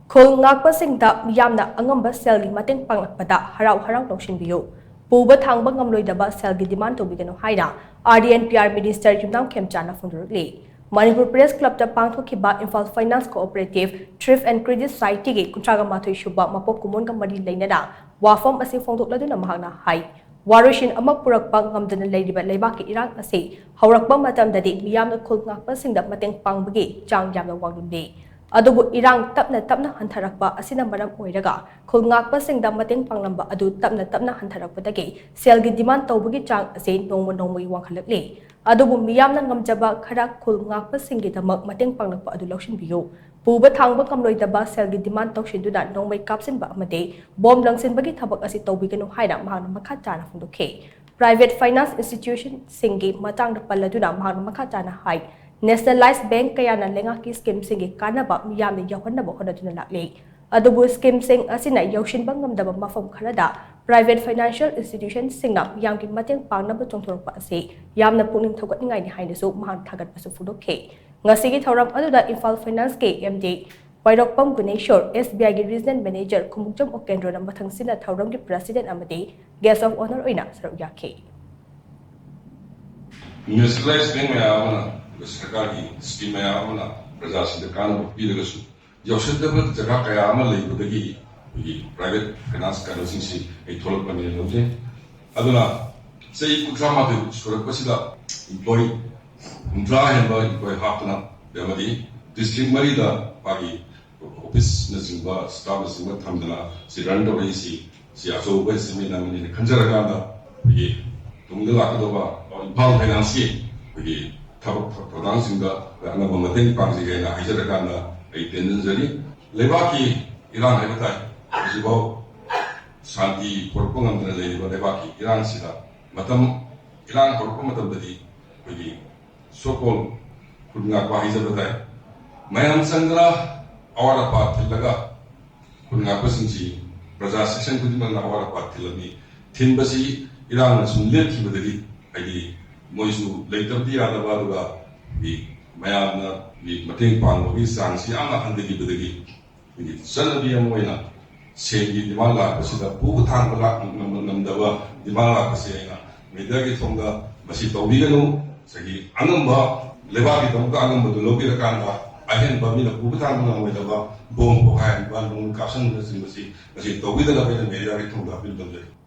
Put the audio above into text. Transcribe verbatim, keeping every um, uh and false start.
ꯈꯨꯜ ꯉꯥꯛꯄꯁꯤꯡꯗ ꯃꯤꯌꯥꯝꯅ ꯑꯉꯝꯕ ꯁꯦꯜꯒꯤ ꯃꯇꯦꯡ ꯄꯥꯡꯂꯛꯄꯗ ꯍꯔꯥꯎ ꯍꯔꯥꯎ ꯂꯧꯁꯤꯟꯕꯤꯌꯨ꯫ ꯄꯨꯕ ꯊꯥꯡꯕ ꯉꯝꯂꯣꯏꯗꯕ ꯁꯦꯜꯒꯤ demand ꯇꯧꯕꯤꯒꯅꯨ ꯍꯥꯏꯅ R D N P R Minister ꯌꯨꯝꯅꯥꯝ ꯈꯦꯝꯆꯥꯅ ꯐꯣꯡꯗꯣꯔꯛꯂꯤ꯫ ꯃꯅꯤꯄꯨꯔ Press Clubꯇ ꯄꯥꯡꯊꯣꯛꯈꯤꯕ Imphal Finance Cooperative Thrift and Credit Societyꯒꯤ ꯀꯨꯟꯊ꯭ꯔꯥꯒ ꯃꯥꯊꯣꯏ ꯁꯨꯕ ꯃꯄꯣꯛ ꯀꯨꯝꯑꯣꯟꯒ ꯃꯔꯤ ꯂꯩꯅꯅ ꯋꯥꯐꯝ ꯑꯁꯤ ꯐꯣꯡꯗꯣꯛꯂꯗꯨꯅ ꯃꯍꯥꯛꯅ ꯍꯥꯏ, ꯋꯥꯔꯣꯏꯁꯤꯟ ꯑꯃ ꯄꯨꯔꯛꯄ ꯉꯝꯗꯅ ꯂꯩꯔꯤꯕ ꯂꯩꯕꯥꯛꯀꯤ ꯏꯔꯥꯡ ꯑꯁꯤ ꯍꯧꯔꯛꯄ ꯃꯇꯝꯗꯗꯤ ꯃꯤꯌꯥꯝꯅ ꯈꯨꯜ ꯉꯥꯛꯄꯁꯤꯡꯗ ꯃꯇꯦꯡ ꯄꯥꯡꯕꯒꯤ ꯆꯥꯡ ꯌꯥꯝꯅ ꯋꯥꯡꯂꯝꯂꯦ꯫ ꯑꯗꯨꯕꯨ ꯏꯔꯥꯡ ꯇꯞꯅ ꯇꯞꯅ ꯍꯟꯊꯔꯛꯄ ꯑꯁꯤꯅ ꯃꯔꯝ ꯑꯣꯏꯔꯒ ꯈꯨꯜ ꯉꯥꯛꯄꯁꯤꯡꯗ ꯃꯇꯦꯡ ꯄꯥꯡꯂꯝꯕ ꯑꯗꯨ ꯇꯞꯅ ꯇꯞꯅ ꯍꯟꯊꯔꯛꯄꯗꯒꯤ ꯁꯦꯜꯒꯤ demand ꯇꯧꯕꯒꯤ ꯆꯥꯡ ꯑꯁꯤ ꯅꯣꯡꯃ ꯅꯣꯡꯃꯒꯤ ꯋꯥꯡꯈꯠꯂꯛꯂꯤ꯫ ꯑꯗꯨꯕꯨ ꯃꯤꯌꯥꯝꯅ ꯉꯝꯖꯕ ꯈꯔ ꯈꯨꯜ ꯉꯥꯛꯄꯁꯤꯡꯒꯤꯗꯃꯛ ꯃꯇꯦꯡ ꯄꯥꯡꯂꯛꯄ ꯑꯗꯨ ꯂꯧꯁꯤꯟꯕꯤꯌꯨ꯫ ꯄꯨꯕ ꯊꯥꯡꯕ ꯉꯝꯂꯣꯏꯗꯕ ꯁꯦꯜꯒꯤ demand ꯇꯧꯁꯤꯟꯗꯨꯅ ꯅꯣꯡꯃꯩ ꯀꯥꯞꯁꯤꯟꯕ ꯑꯃꯗꯤ ꯕꯣꯝ ꯂꯪꯁꯤꯟꯕꯒꯤ ꯊꯕꯛ ꯑꯁꯤ ꯇꯧꯕꯤꯒꯅꯨ ꯍꯥꯏꯅ ꯃꯍꯥꯛꯅ ꯃꯈꯥ ꯇꯥꯅ ꯐꯣꯡꯗꯣꯛꯈꯤ꯫ Private finance institutionꯁꯤꯡꯒꯤ ꯃꯇꯥꯡꯗ ꯄꯜꯂꯗꯨꯅ ꯃꯍꯥꯛꯅ ꯃꯈꯥ ꯇꯥꯅ ꯍꯥꯏ, Nationalized bank ꯀꯌꯥꯅ ꯂꯩꯉꯥꯛꯀꯤ schemeꯁꯤꯡꯒꯤ ꯀꯥꯟꯅꯕ ꯃꯤꯌꯥꯝꯅ ꯌꯧꯍꯟꯅꯕ ꯍꯣꯠꯅꯗꯨꯅ ꯂꯥꯛꯂꯤ꯫ ꯑꯗꯨꯕꯨ schemeꯁꯤꯡ ꯑꯁꯤꯅ ꯌꯧꯁꯤꯟꯕ ꯉꯝꯗꯕ ꯃꯐꯝ ꯈꯔꯗ private financial institutionꯁꯤꯡꯅ ꯃꯤꯌꯥꯝꯒꯤ ꯃꯇꯦꯡ ꯄꯥꯡꯅꯕ ꯆꯣꯡꯊꯣꯔꯛꯄ ꯑꯁꯤ ꯌꯥꯝꯅ ꯄꯨꯛꯅꯤꯡ ꯊꯧꯒꯠꯅꯤꯡꯉꯥꯏꯅꯤ ꯍꯥꯏꯅꯁꯨ ꯃꯍꯥꯛꯅ ꯊꯥꯒꯠꯄꯁꯨ ꯐꯣꯡꯗꯣꯛꯈꯤ꯫ ꯉꯁꯤꯒꯤ ꯊꯧꯔꯝ ꯑꯗꯨꯗ Imphal Financeꯀꯤ M D ꯋꯥꯏꯔꯣꯛꯄꯝ Guneshor, S B Iꯒꯤ Regional Manager Khumukcham ꯎꯀꯦꯟꯗ꯭ꯔꯣꯅ ꯃꯊꯪꯁꯤꯠꯅ ꯊꯧꯔꯝꯒꯤ President ꯑꯃꯗꯤ Guest of Honour ꯑꯣꯏꯅ ꯁꯔꯨꯛ ꯌꯥꯈꯤ꯫ Nationalized bank ꯃꯌꯥꯝ ꯑꯃꯅ, ꯁꯔꯀꯥꯔꯒꯤ scheme ꯃꯌꯥꯝ ꯑꯃꯅ ꯄ꯭ꯔꯖꯥꯁꯤꯡꯗ ꯀꯥꯟꯅꯕ ꯄꯤꯔꯒꯁꯨ, ꯌꯧꯁꯤꯟꯗꯕ ꯖꯒꯥ ꯀꯌꯥ ꯑꯃ ꯂꯩꯕꯗꯒꯤ ꯑꯩꯈꯣꯏꯒꯤ private finance ꯀꯩꯅꯣꯁꯤꯡꯁꯤ ꯑꯩ ꯊꯣꯛꯂꯛꯄꯅꯦꯅ ꯂꯧꯖꯩ꯫ ꯑꯗꯨꯅ ꯆꯍꯤ ꯀꯨꯟꯊ꯭ꯔꯥ ꯃꯥꯊꯣꯏ ꯁꯨꯔꯛꯄꯁꯤꯗ employee ꯀꯨꯟꯊ꯭ꯔꯥ ꯍꯦꯟꯕ employee ꯍꯥꯞꯇꯨꯅ ꯑꯃꯗꯤ district ꯃꯔꯤꯗ ꯃꯥꯒꯤ officeꯅꯆꯤꯡꯕ staffꯅꯆꯤꯡꯕ ꯊꯝꯗꯅ ꯁꯤ run ꯇꯧꯔꯛꯏꯁꯤ, ꯁꯤ ꯑꯆꯧꯕ achievement ꯑꯃꯅꯤꯅ ꯈꯟꯖꯔꯀꯥꯟꯗ ꯑꯩꯈꯣꯏꯒꯤ ꯇꯨꯡꯗ ꯂꯥꯛꯀꯗꯧꯕ Imphal Financeꯀꯤ ꯑꯩꯈꯣꯏꯒꯤ ꯊꯕꯛ ꯊꯧꯗꯥꯡꯁꯤꯡꯗ ꯑꯉꯝꯕ ꯃꯇꯦꯡ ꯄꯥꯡꯖꯒꯦꯅ ꯍꯥꯏꯖꯔꯀꯥꯟꯗ ꯑꯩ ꯇꯦꯟꯖꯟꯖꯔꯤ꯫ ꯂꯩꯕꯥꯛꯀꯤ ꯏꯔꯥꯡ ꯍꯥꯏꯕ ꯇꯥꯏ, ꯍꯧꯖꯤꯛꯐꯥꯎ ꯁꯥꯟꯇꯤ ꯄꯨꯔꯛꯄ ꯉꯝꯗꯅ ꯂꯩꯔꯤꯕ ꯂꯩꯕꯥꯛꯀꯤ ꯏꯔꯥꯡꯁꯤꯗ ꯃꯇꯝ, ꯏꯔꯥꯡ ꯍꯧꯔꯛꯄ ꯃꯇꯝꯗꯗꯤ ꯑꯩꯈꯣꯏꯒꯤ so called ꯈꯨꯟ ꯉꯥꯛꯄ ꯍꯥꯏꯖꯕ ꯇꯥꯏ, ꯃꯌꯥꯝ ꯆꯪꯗꯅ ꯑꯋꯥꯠ ꯑꯄꯥ ꯊꯤꯜꯂꯒ ꯈꯨꯟ ꯉꯥꯛꯄꯁꯤꯡꯁꯤ ꯄ꯭ꯔꯖꯥ section ꯈꯨꯗꯤꯡꯃꯛꯅ ꯑꯋꯥꯠ ꯑꯄꯥ ꯊꯤꯜꯂꯝꯃꯤ꯫ ꯊꯤꯟꯕꯁꯤ ꯏꯔꯥꯡꯅ ꯁꯨꯝ ꯂꯦꯞꯈꯤꯕꯗꯒꯤ, ꯍꯥꯏꯗꯤ ꯃꯣꯏꯁꯨ ꯂꯩꯇꯕꯗꯤ ꯌꯥꯗꯕ, ꯑꯗꯨꯒ ꯃꯤ ꯃꯌꯥꯝꯅ ꯃꯤ ꯃꯇꯦꯡ ꯄꯥꯡꯕꯒꯤ ꯆꯥꯡꯁꯤ ꯌꯥꯝꯅ ꯍꯟꯊꯈꯤꯕꯗꯒꯤ ꯑꯩꯈꯣꯏꯒꯤ ꯆꯠꯅꯕꯤ ꯑꯃ ꯑꯣꯏꯅ ꯁꯦꯟꯒꯤ demand ꯂꯥꯛꯄꯁꯤꯗ ꯄꯨꯕ ꯊꯥꯡꯕ ꯂꯥꯛ-, ꯉꯝ-, ꯉꯝꯗꯕ demand ꯂꯥꯛꯄꯁꯦ ꯑꯩꯅ mediaꯒꯤ ꯊꯣꯡꯗ ꯃꯁꯤ ꯇꯧꯕꯤꯒꯅꯨ꯫ ꯉꯁꯥꯏꯒꯤ ꯑꯉꯝꯕ, ꯂꯩꯕꯥꯛꯀꯤꯗꯃꯛꯇ ꯑꯉꯝꯕꯗꯨ ꯂꯧꯕꯤꯔꯀꯥꯟꯗ ꯑꯍꯦꯟꯕ ꯃꯤꯅ ꯄꯨꯕ ꯊꯥꯡꯕ ꯉꯝꯃꯣꯏꯗꯕ bomb ꯄꯣꯈꯥꯏꯍꯟꯕ, ꯅꯣꯡ ꯀꯥꯞꯁꯤꯟꯕꯅꯆꯤꯡꯕꯁꯤ ꯃꯁꯤ ꯇꯧꯕꯤꯗꯅꯕ ꯑꯩꯅ mediaꯒꯤ ꯊꯣꯡꯗ appeal ꯇꯧꯖꯔꯤ꯫